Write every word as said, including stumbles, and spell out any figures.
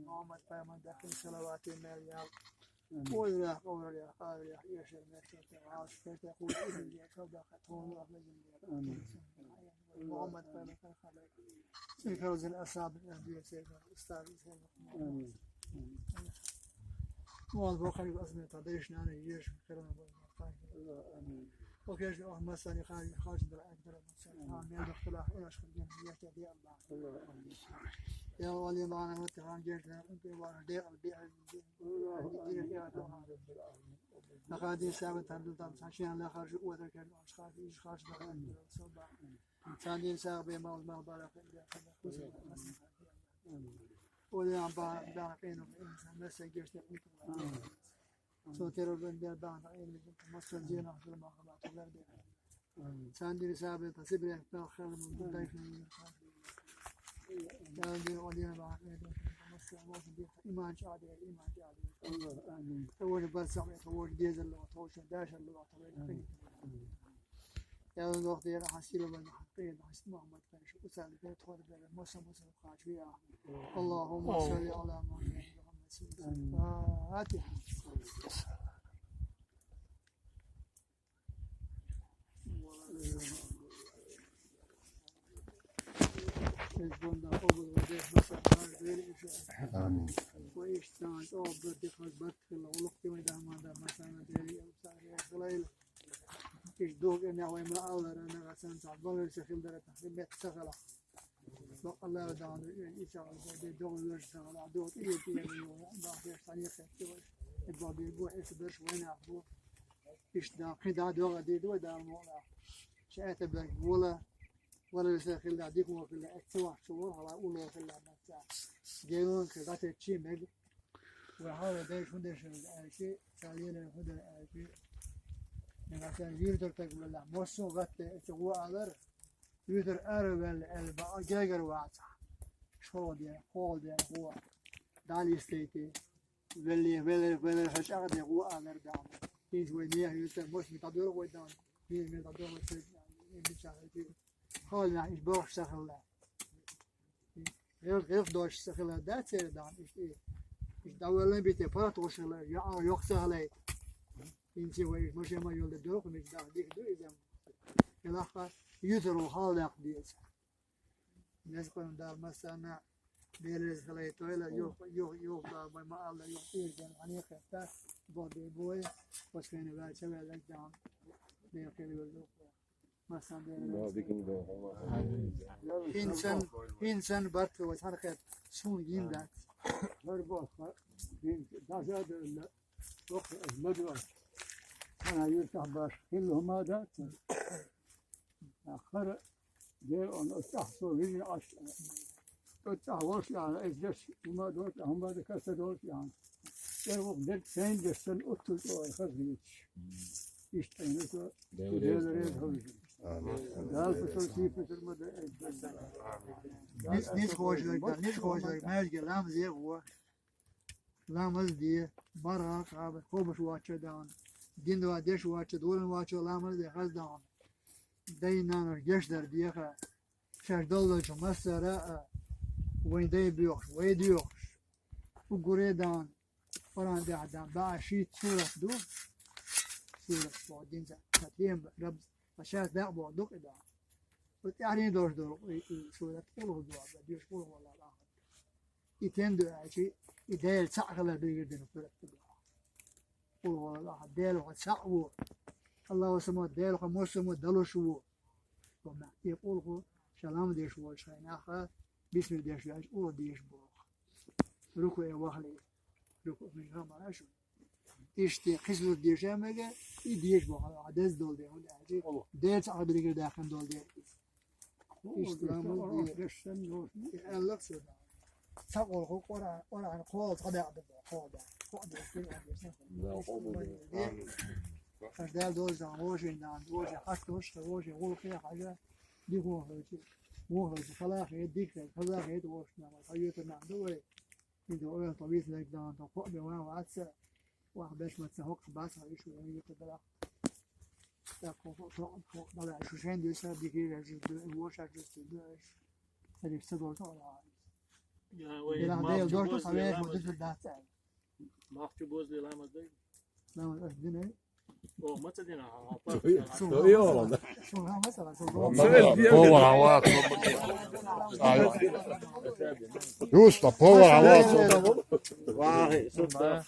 Muhammad peygamber dakil salavatı melyal. Oy ya, oy ya, oy ya, yaşa, yaşa, yaşa, yaşa, yaşa, yaşa, yaşa, yaşa, yaşa, Muhammed Peygamber. Seyyid Fevzi'nin ashabı, Enbiya Seyyid, Üstad Seyyid. Amin. Muaz Bukhari azmi tadeş nane yeş kerem. Amin. O kez Ahmet Sani Hacı Hacı da Ekber. Amin. Doktor Allah aşkına yeter diye Allah. Amin. Ya Ali bana ve Teala geldi. Var de bir. Fakadi sabit tandu tam saşiyan la karşı o da kendi aşkı iş karşı da. Sandin sağ be mal mal bara. O zaman ba ba kıyım insan mesela geçti. Son terör ben de ba da elini masal diye nasıl mahkama tutar diye. Sandin sağ be tasip bir daha kırmızı da. Sandin o diye ba. Masal olsun diye iman çağırıyor, iman çağırıyor. Amin. Tavır basar, tavır gezer, tavır daşar, tavır. Ya Rabbi, ya Hasil ve Hakkı, ya Hasil Muhammed karşı usalli ve tuvalı ve masa masa karşı ya. Allahümme salli ala Muhammed. Fatiha. Amin. Ve işte o bir dikkat bak, uluk gibi de ama da masana deri, sarı, kılayla. Iş dog ene ve ma allar ana gasan sa balar se khildara ta met sakala. Bak Allah da iş aldı de dog ver sakala dog iyi diye yok. Bak bir saniye sekti var. E bak bir bu esi bir şu ne bu. İş da kıda dog dedi ve da mola. Şey ete bir mola. Wala se khilda dik mo khilda et se wa so hala ulo khilda masa. Geyon khilda te chi meg. Ve hala de şunde şunde erki, saliyene şunde erki. Ne gasen yürütür tek böyle. Mosu gatte ete o alır. Yürütür er vel el ba geger vata. Şo diye, kol diye, o. Dali isteydi. Veli, veli, veli haç ağde o alır da. Hiç ve niye yürütür, mosu mi tadı yok ve da. Niye mi tadı yok ve şey, bir çare bir. Hala iş boş sakırlar. Gel, gel doş sakırlar da çereden işte. İşte davarların bir de para toşurlar. Ya yok sakırlar. İnce ve iş, moşema yolda dört mi daha dik dur izem. Yalaka yüzür o halak diye. Neskon da masana belez halay toyla yok, yok, yok da ma Allah yok diye. Hani hatta bu de boy. Başka ne var çevreden. Ne yok. Masana belez. İnsan, insan barkı ve hareket sun yimdat. Her bu, bir daha da öyle. Yok, ne diyor? Sana yurtta baş, hilhuma da. Akar, de onu tahso, bir aç. O tahvos yani, ezdes, huma da, huma da kasa da yani. De o, de sen de sen otur, o, hazır geç. İşte ne o, bu devlere hazır. Amin. Daha fıtır, şey fıtırma da, Nis, nis hoş ver, nis hoş ver, merge lam ze o. Lamaz diye, barak abi, kobuş vaçe dağın. Din de var, deş vaçe, doğru vaçe, lamaz diye, haz dağın. Deynan gençler diye ha. Şaş dalda ço masara, vay dey biyoş, vay diyoş. Bu gure dağın, falan de adam, ba şi surat du. Surat bu din za. Tatim Rab, aşağı da bu duk da. Bu yani doş dur, surat kulu du, diyoş kulu valla. Iten de şey, idel çakala bilgirdin surat du. Kulu valla, del o çak bu. Allahu Samad, del o muslimu daluş bu. Ama yekul bu, selam deş bu, şaynaha, bismillah deş bu, o deş bu. Ruku e vahli, ruku min hamara şu. İşte kısmet deşemege, i deş bu, adez dol de, o de, deş abilge dakin dol de. İşte, işte, ama o diye. Beşten yok. E, Allah söyle. Sağ ol, ora, ora, kol, tabi, abi, kol da. Kol da, kol da. Amin. Kaç değer doğru zaman, o şeyden, o şey, haç, o şey, o şey, o şey, haca, dik o şey, o şey, kala şey, dik şey, kala şey, o şey, ama, hayır, tamam, doğru. Şimdi o tabi, sen de, o bir var, varsa, Wah, beş mat sa hok bas ha şu yönü yıkı bela. Ya ko ko ko bela şu şey diyor sen bir kere şu dö wo şa şu dö. Sen işte doğru da. Ýöne deýil, dört ýüz, beş ýüz, dört ýüz. Mahçu gözli lamaz değil. Lamaz, değil mi? O, masa dina, ha, ha, ha. Powar hawa. Justa, powar hawa. Vay, sultan.